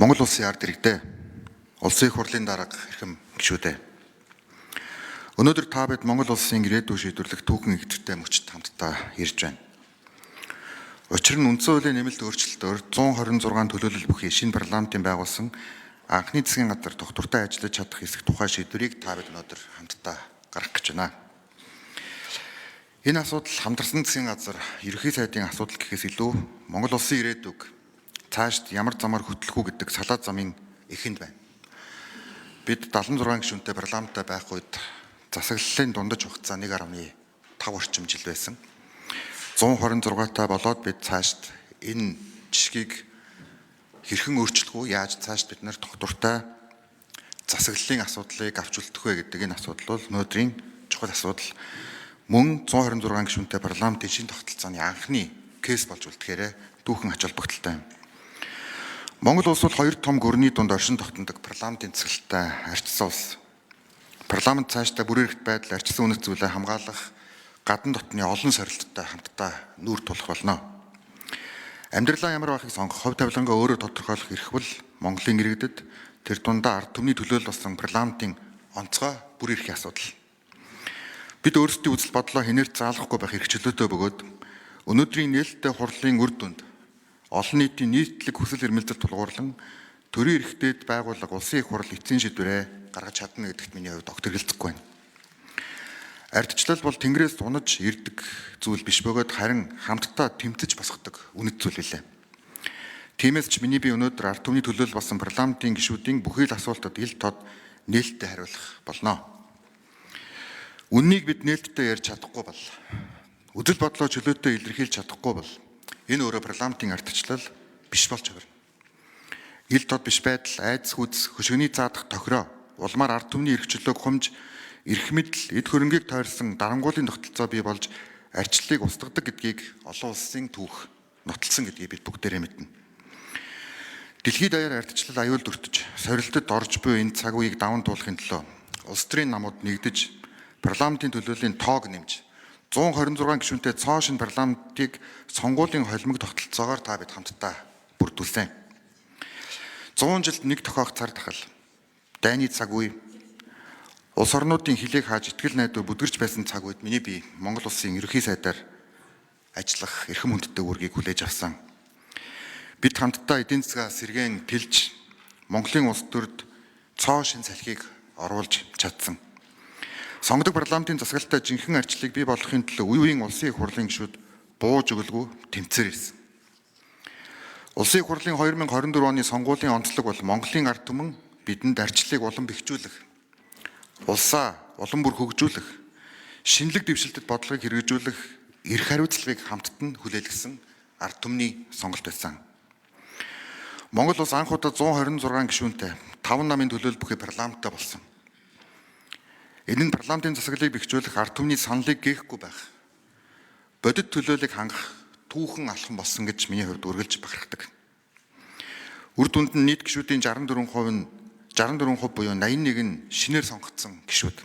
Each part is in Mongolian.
Монгол улсын ард иргэдээ, улсын их хурлын дарга эрхэм гишүүдээ. Өнөөдөр та бид Монгол улсын ирээдүйн шийдвэрлэх түүхэн эгдэртэй мөчид хамтдаа ирж байна. Учир нь үндсэн хуулийн нэмэлт өөрчлөлтөөр 126 төлөөлөл бүхий шинэ парламентын байгуулсан анхны засгийн газар тогтвортой ажиллаж чадах хэсэг тухай шийдвэрийг та бид өнөөдөр хамтдаа гаргах гэж байна. Энэ асуудал хамтарсан засгийн газар ерөнхий сайдын асуудал гэхээс илүү Монгол улсын ирээдүг цаашд ямар замаар хөтлөх үү гэдэг салаа замын эхэнд байна. Бид 76 гишүүнтэй парламенттай байх үед засаглалын дундаж хугацаа 1.5 орчим жил байсан. 126 та болоод бид цаашд энэ жишгийг хэрхэн өөрчлөх үү, яаж цаашд бид нар тогтвортой засаглалын асуудлыг авч үлдэх вэ гэдэг энэ асуудал бол өнөөдрийн чухал асуудал. Мөн 126 гишүүнтэй парламентын шинэ тогтолцооны анхны кейс болж үлдэхээрээ түүхэн ач холбогдолтой юм. Монгол улс бол хоёр том гүрний дунд оршин тогтнодог парламентын засаглалтай арчсан улс. Парламент цаашдаа бүрэн эрхт байдал арчсан үнэт зүйлээ хамгаалах гадна дотны олон сорилттой хамтдаа нүүр тулах болно. Амьдралаа ямар байхыг сонгох, хувь тавилангаа өөрөө тодорхойлох эрх бол Монголын иргэдэд тэр дундаа ард түмний төлөөлөл болсон парламентын онцгой бүр эрхийн асуудал. Бид өөрсдийн үзэл бодлоо хэнээр заалгахгүй байх эрх чөлөөтэй бөгөөд өнөөдрийн нээлттэй хурлын үр дүнд олон нийтийн нийтлэг хүсэл эрмэлзэл тулгуурлан төрийн эрхтэд байгууллага улсын их хурл эцсийн шийдвэрээ гаргаж чадна гэдэгт миний хувьд огт эргэлзэхгүй байна. Ардчлал бол тэнгэрээс унаж ирдэг зүйл биш бөгөөд харин хамтдаа тэмцэж босгодог үнэт зүйл билээ. Тиймээс ч миний би өнөөдөр ард түмний төлөөлөл болсон парламентын гишүүдийн бүхий л асуултад ил тод нээлттэй хариулах болно. Үннийг бид нээлттэй ярьж чадахгүй бол, үзэл бодлоо чөлөөтэй илэрхийлж чадахгүй бол энэ өөрөө парламентын ардчлал биш болж хувирна. Ил тод биш байдал, айдас хүдс, хөшигний заадах тохироо, улмаар ард түмний эрх чөлөөг хумж, эрх мэдэл, эд хөрөнгийг тойрсон дарангуулын тогтолцоо бий болж ардчлалыг устгадаг гэдгийг олон улсын түүх нотолсон гэдгийг бид бүгдээрээ мэднэ. Дэлхийд даяар ардчлал аюулд өртөж, сорилтод орж буй энэ цаг үеийг даван туулахын төлөө улс төрийн намууд нэгдэж парламентын төлөөллийн тоог нэмж 126 гишүүнтэй цоо шинэ парламентыг сонгуулийн холимог тогтолцоогоор та бид хамтдаа бүрдүүлсэн. 100 жилд нэг тохиох цар тахал, дайны цаг үе, улс орнуудын хилээг хааж итгэл найдвар бүдгэрч байсан цаг үед миний бие Монгол улсын ерөнхий сайдаар ажиллах эрхэм хүндтэй үүргийг хүлээж авсан. Бид хамтдаа эдийн засгаа сэргээн тэлж Монголын улс төрд цоо шинэ салхийг оруулж чадсан. Сонгодог парламентын засаглалтай жинхэнэ ардчлалыг бий болгохын төлөө үе үеийн улсын их хурлын гишүүд бууж өгөлгүй тэмцээр ирсэн. Улсын их хурлын 2024 оны сонгуулийн онцлог бол Монголын ард түмэн бидэнд ардчлалыг улам бэхжүүлэх, улсаа улам бүр хөгжүүлэх, шинэлэг дэвшилтэд бодлогыг хэрэгжүүлэх эрх хариуцлагыг хамтд нь хүлээлгэсэн ард түмний сонголт байсан. Монгол улс анх удаа 126 гишүүнтэй 5 намын төлөөлөл бүхий парламенттай болсон. Энэ нь парламентын засаглалыг бэхжүүлэх, ард түмний саналыг гээхгүй байх, бодит төлөөллийг хангах түүхэн алхам болсон гэж миний хувьд үргэлж бахархдаг. Үр дүнд нь нийт гишүүдийн 64% нь 64% буюу 81 нь шинээр сонгогдсон гишүүд.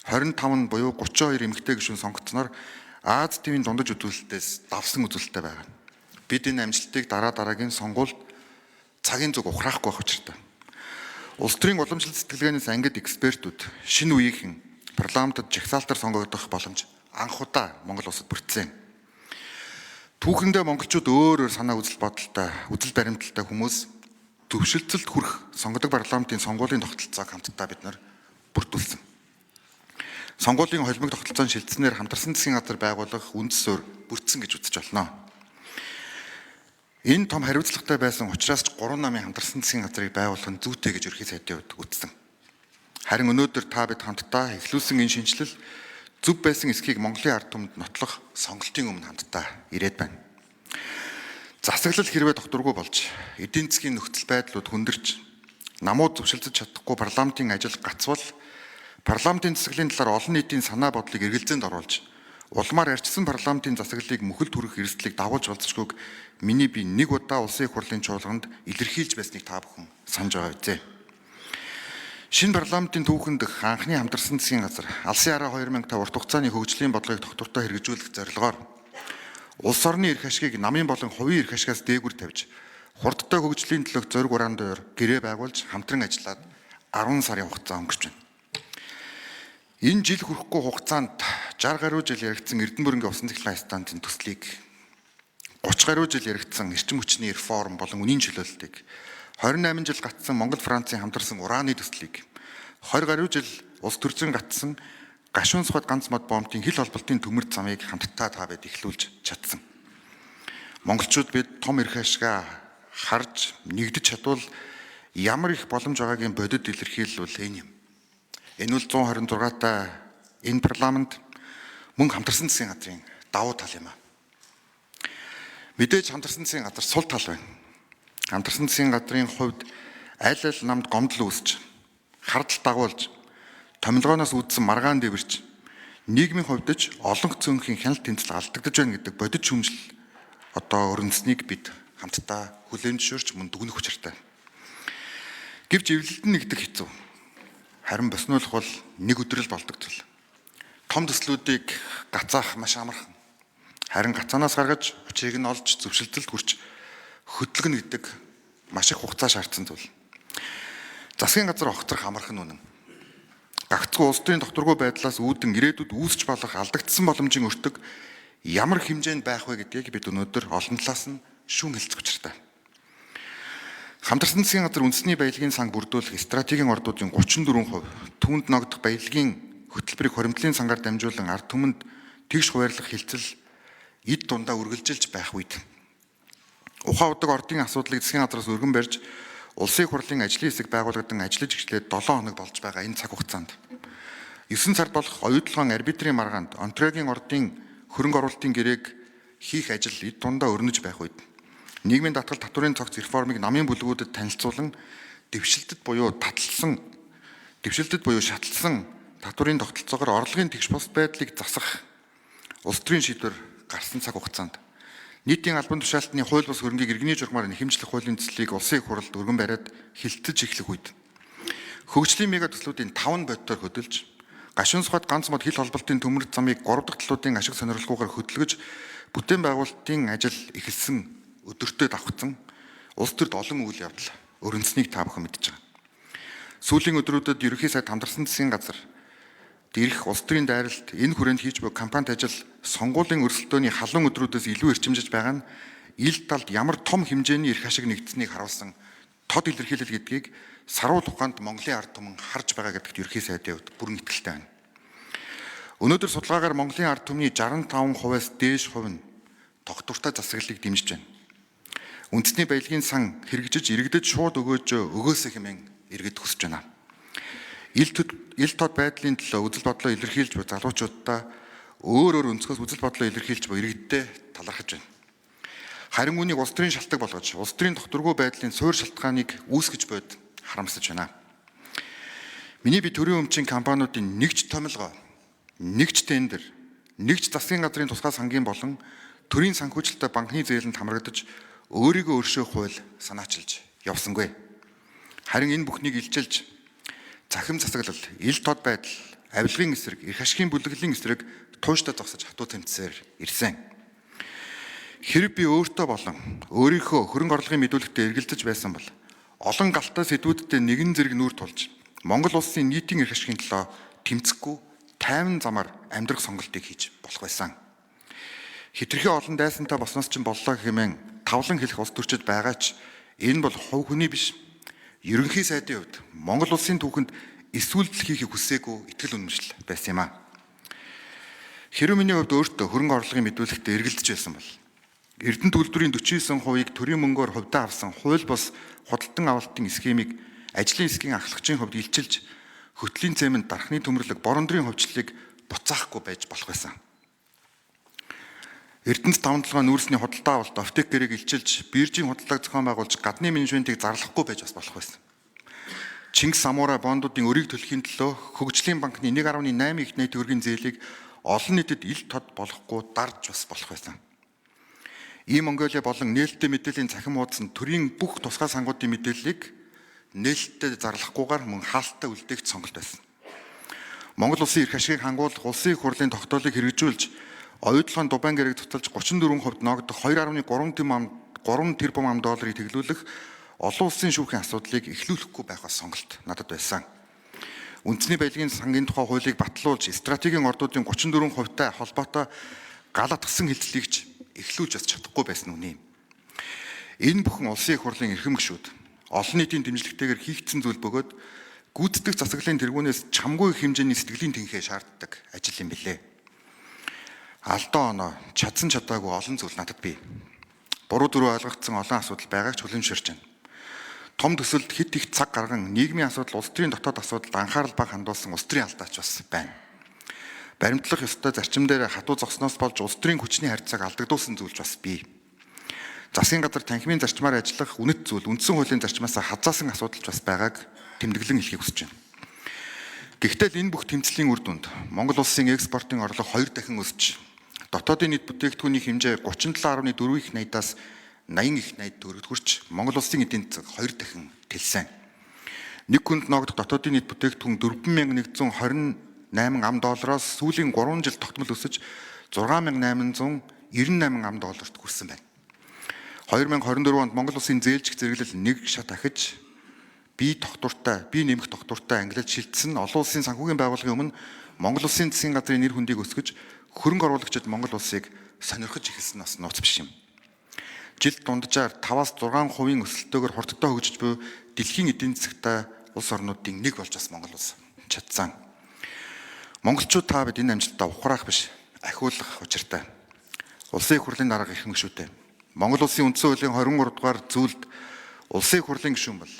25 нь буюу 32 эмэгтэй гишүүн сонгогдсоноор Аз тивийн дундаж үзүүлэлтээс давсан үзүүлэлттэй байгаа. Бид энэ амжилтыг дараа дараагийн сонгуульд цагийн зүг ухраахгүй байх учиртай. Улс төрийн уламжлалт сэтгэлгээнээс ангид экспертүүд шинэ үеийнхэн парламентод жагсаалтаар сонгогдох боломж анх удаа Монгол улсад бүрдсэн. Түүхэндээ монголчууд өөр өөр санаа үзэл бодолтой, үзэл баримталтай хүмүүс төвшөлцөлд хүрэх сонгодог парламентын сонгуулийн тогтолцоог хамтдаа бид нар бүрдүүлсэн. Сонгуулийн холимог тогтолцоонд шилжсэнээр хамтарсан засгийн газар байгуулах үндэс суурь бүрдсэн гэж үзэж болно. Энэ том хариуцлагатай байсан учраас ч 3 намын хамтарсан засгийн газрыг байгуулах нь зүйтэй гэж ерөнхий сайдын хувьд үзсэн. Харин өнөөдөр та бид хамтдаа эхлүүлсэн энэ шинэчлэл зөв байсан эсхийг Монголын ард түмэнд нотлох сонголтын өмнө хамтдаа ирээд байна. Засаглал хэрвээ тогтворгүй болж эдийн засгийн нөхцөл байдлууд хүндэрч намууд зөвшөлдөж чадахгүй парламентын ажил гацвал парламентын засаглалын талаар олон нийтийн санаа бодлыг эргэлзээнд оруулж улмаар арчсан парламентын засаглалыг мөхөлд хүргэх эрсдлийг дагуулж болзошгүйг миний би нэг удаа улсын их хурлын чуулганд илэрхийлж байсныг та бүхэн санаж байгаа биз. Шинэ парламентын түүхэн дэх анхны хамтарсан засгийн газар алсын хараа 2050 урт хугацааны хөгжлийн бодлогыг тогтвортой хэрэгжүүлэх зорилгоор улс орны эрх ашигыг намын болон хувийн эрх ашигаас дээгүүр тавьж хурдтай хөгжлийн төлөөх зориг ураан дээр гэрээ байгуулж хамтран ажиллаад 10 сарын хугацаа өнгөрч байна. Энэ жил хүрэхгүй хугацаанд 60 гаруй жил яригдсан Эрдэнэ бүрэнгийн усан цахилгаан станцын төслийг, 30 гаруй жил яригдсан эрчим хүчний реформ болон үнийн чөлөөлтийг, 28 жил гатсан Монгол Францын хамтарсан ураны төслийг, 20 гаруй жил улс төрчин гатсан гашуун сухад ганц мод бомбын хил холболтын төмөр замыг хамтдаа та бид эхлүүлж чадсан. Монголчууд бид том эрх ашгаа харж нэгдэж чадвал ямар их боломж байгаагийн бодит илэрхийлэл бол энэ юм. Энэ бол 126 та энэ парламент мөн хамтарсан засгийн газрын давуу тал юм аа. Мэдээж хамтарсан засгийн газар сул тал байна. Хамтарсан засгийн газрын хувьд аль аль намд гомдол үүсч, хардал дагуулж, томилгооноос үүдсэн маргаан дэвэрч, нийгмийн хувьд ч олон цөөнхийн хяналт тэмцэл алдагдаж байна гэдэг бодит шүүмжил одоо өрнөснийг бид хамтдаа хүлээн зөвшөөрч мөн дүгнэх учиртай. Гэвч эвлэлд нь нэгдэх хэцүү. Харин боснуулах бол нэг өдрөл болдог зүйл. Том төслүүдийг гацаах маш амархан. Харин гацаанаас гаргаж учрыг нь олж зөвшөлтөлд хүрч хөдөлгөнө гэдэг маш их хугацаа шаардсан зүйл. Засгийн газар огцрох амархан үнэн. Гагцгүй улс төрийн докторгүй байдлаас үүдэн ирээдүйд үүсч болох алдагдсан боломжийн өртөг ямар хэмжээнд байх вэ гэдгийг бид өнөөдөр олон талаас нь шүүн хэлцэх учиртай. Хамтарсан засгийн газар үндэсний баялагын санг бүрдүүлэх стратегийн ордуудын 34%, түүнд ногдох баялагын хөтөлбөрийг хоримтлын сангаар дамжуулан ард түмэнд тэгш хуваарлах хилцэл эд дундаа үргэлжилж байх үед ухаан удаг ордын асуудлыг засгийн газраас өргөн барьж улсын хурлын ажлын хэсэг байгуулагдан ажиллаж эхлээд 7 хоног болж байгаа энэ цаг хугацаанд 9 сард болох оюутлогын арбитрийн маргаанд Онтариогийн ордын хөрөнгө оруулалтын гэрээг хийх ажил эд дундаа өрнөж байх үед нийгмийн даатгал татварын цогц реформыг намын бүлгүүдэд танилцуулан дэвшилтэд буюу таталсан дэвшилтэд буюу шаталсан татварын тогтолцоогоор орлогын тэгш бус байдлыг засах улс төрийн шийдвэр гарсан цаг хугацаанд нийтийн албан тушаалтны хууль бус хөрөнгийг иргэний журмаар нэхэмжлэх хуулийн төслийг улсын их хурлд өргөн бариад хилтгэж эхлэх үед хөгжлийн мега төслүүдийн 5 бодитоор хөдөлж гашуун сухад ганц мод хил холболтын төмөр замыг 3 дахь талуудын ашиг сонирхолгүйгээр хөдөлгөж бүтээн байгуулалтын ажил эхэлсэн өдөртөө давхцсан улс төрд олон үйл явдал өрнөснийг та бүхэн мэдж байгаа. Сүүлийн өдрүүдэд ерөнхий сайд хамтарсан засгийн газар дэрх улс төрийн дайралт энэ хүрээнд хийж буй кампанит ажил сонгуулийн өрсөлдөөний халуун өдрүүдээс илүү эрчимжиж байгаа нь ил талд ямар том хэмжээний эрх ашиг нэгдсэнийг харуулсан тод илэрхийлэл гэдгийг саруул ухаанд Монголын ард түмэн харж байгаа гэдэгт ерөнхий сайдын хувьд бүрэн итгэлтэй байна. Өнөөдөр судалгаагаар Монголын ард түмний 65%-аас дээш хувь нь тогтвортой засаглалыг дэмжиж байна. Үндэсний баялагын сан хэрэгжиж иргэдэд шууд өгөөж өгөөсэй хэмээн иргэд хүсэж байна. Ил тод байдлын төлөө үзэл бодлоо илэрхийлж буй залуучуудаа өөр өөр өнцгөөс үзэл бодлоо илэрхийлж буй иргэдтэй талархаж байна. Харин үүнийг улс төрийн шалтгаан болгож улс төрийн тогтворгүй байдлын суур шалтгааныг үүсгэж буйд харамсаж байна. Миний би төрийн өмчийн компаниудын нэгч томилгоо, нэгч тендер, нэгч засгийн газрын тусгай сангийн болон төрийн санхүүжилттэй банкны зээлэнд хамрагдаж өөрийгөө өршөөх хууль санаачилж явсангүй. Харин энэ бүхнийг илчилж цахим засаглал, ил тод байдал, авилгын эсрэг, эрх ашигын бүлэглэлийн эсрэг тууштай зогсож хатуу тэмцсээр ирсэн. Хэрэг би өөртөө болон өөрийнхөө хөрөнгө орлогын мэдүүлэгтээ эргэлзэж байсан бол олон галтай сэдвүүдтэй нэгэн зэрэг нүүр тулж Монгол улсын нийтийн эрх ашигын төлөө тэмцэхгүй тайван замаар амьдрах сонголтыг хийж болох байсан. Хитрхи олон дайсантай болсноос чинь боллоо хэмээн тавлан хэлэх улс төрчид байгаа ч энэ бол хувь хүний биш. Ерөнхий сайдын хувьд Монгол улсын түүхэнд эсвэлдэл хийхийг хүсээгүй итгэл үнэмшил байсан юм а. Хэрв миний хувьд өөртөө хөрөнгө орлогын мэдүүлэгтээ эргэлдэж байсан бол Эрдэнэ төлбөрийн 49%-ийг төрийн мөнгөөр хувьдаа авсан хууль бус худалдан авалтын схемийг ажлын хэсгийн ахлагчийн хувьд илчилж хөтлийн цемент дархны төмөрлөг борондрын хувьчлалыг буцаахгүй байж болох байсан. Эрдэнэт 5-7 нүүрсний худалдаа авалт оптик гэрээг илчилж биржийн худалдааг зохион байгуулж гадны менежментийг зарлахгүй байж бас болох байсан. Чингис Самура бондуудын өрийг төлөхийн төлөө хөгжлийн банкны 1.8 их нийт төгрөгийн зээлийг олон нийтэд ил тод болохгүй дарж бас болох байсан. Ийм Монголиа болон нээлттэй мэдээллийн цахим хуудас нь төрийн бүх тусгай сангуудын мэдээллийг нээлттэй зарлахгүйгээр мөн хаалттай үлдээх сонголт байсан. Монгол улсын эрх ашигыг хангуулах улсын их хурлын тогтоолыг хэрэгжүүлж оюутлогын Дубайн гэрээг цуцалж 34% ногдох 2.3 3 тэрбум ам долларыг тэглүүлэх олон улсын шүүхийн асуудлыг эхлүүлэхгүй байх бас сонголт надад байсан. Үндэсний баялагын сангийн тухай хуулийг батлуулж стратегийн ордуудын 34%-тай холбоотой галатгсан хилцлийг ч эхлүүлж бас чадахгүй байсан үнэ юм. Энэ бүхэн улсын их хурлын эрхэм гишүүд олон нийтийн дэмжлэгтэйгээр хийгдсэн зүйл бөгөөд гүйцэтгэх засаглалын тэргүүнээс чамгүй их хэмжээний сэтгэлийн тэнхээ шаарддаг ажил юм билээ. Алдаа оноо чадсан чадаагүй олон зүйл надад бий. Буруу дөрөв ойлгогдсон олон асуудал байгааг ч хүлэмжшэрч байна. Том төсөлд хэд их цаг гарган нийгмийн асуудал, улс төрийн дотоод асуудалд анхаарал бага хандуулсан улс төрийн алдаач бас байна. Баримтлах ёстой зарчим дээр хатуу зогсноос болж улс төрийн хүчний харьцааг алдагдуулсан зүйлч бас бий. Засгийн газар танхимын зарчмаар ажиллах үнэт зүйл үндсэн хуулийн зарчмаас хазаасан асуудалч бас байгааг тэмдэглэн хэлхийг хүсэж байна. Гэхдээ л энэ бүх тэмцлийн үр дүнд Монгол улсын экспортын орлого 2 дахин өсөж, дотоодын нийт бүтээгдэхүүний хэмжээ 37.4 их 80-аас 80 их 80 төгрөгт хүрч Монгол улсын эдийн засаг 2 дахин тэлсэн. Нэг хүнд ноогдох дотоодын нийт бүтээгдэхүүн 4128 ам доллароос сүүлийн 3 жил тогтмол өсөж 6898 ам долларт хүрсэн байна. 2024 онд Монгол улсын зээлжих зэрэглэл нэг шат ахиж бие тогтвортой, бие нэмэх тогтвортой ангилалд шилжсэн олон улсын санхүүгийн байгууллагын өмнө Монгол улсын засгийн газрын нэр хүндийг өсгөж хөрөнгө оруулагчид Монгол улсыг сонирхож эхэлсэн нь бас нууц биш юм. Жилд дунджаар 5-аас 6% өсөлтөөр хурдтай хөгжиж буй дэлхийн эдийн засагтай улс орнуудын нэг болж бас Монгол улс чадсан. Монголчууд та бид энэ амжилтаа ухраах биш, ахиулах учиртай. Улсын их хурлын дарга эрхэм гишүүдээ. Монгол улсын үндсэн хуулийн 23 дугаар зүйлд улсын их хурлын гишүүн бол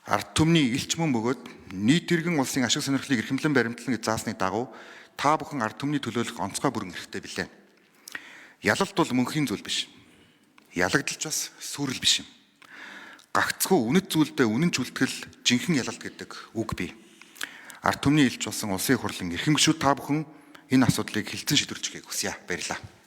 ард түмний элч мөн бөгөөд нийт иргэн улсын ашиг сонирхлыг эрхэмлэн баримтлан гэж заасны дагуу та бүхэн ард түмний төлөөлөх онцгой бүрэн эрхтэй билээ. Ялалт бол мөнхийн зүйл биш. Ялагдalж бас сүрэл биш юм. Гагцхүү үнэт зүйлдээ үнэн ч үлтгэл жинхэнэ ялалт гэдэг үг бий. Ард түмний элч болсон улсын их хурлын эрхэм гишүүд та бүхэн энэ асуудлыг хилцэн шийдвэрлэхийг хүсье. Баярлалаа.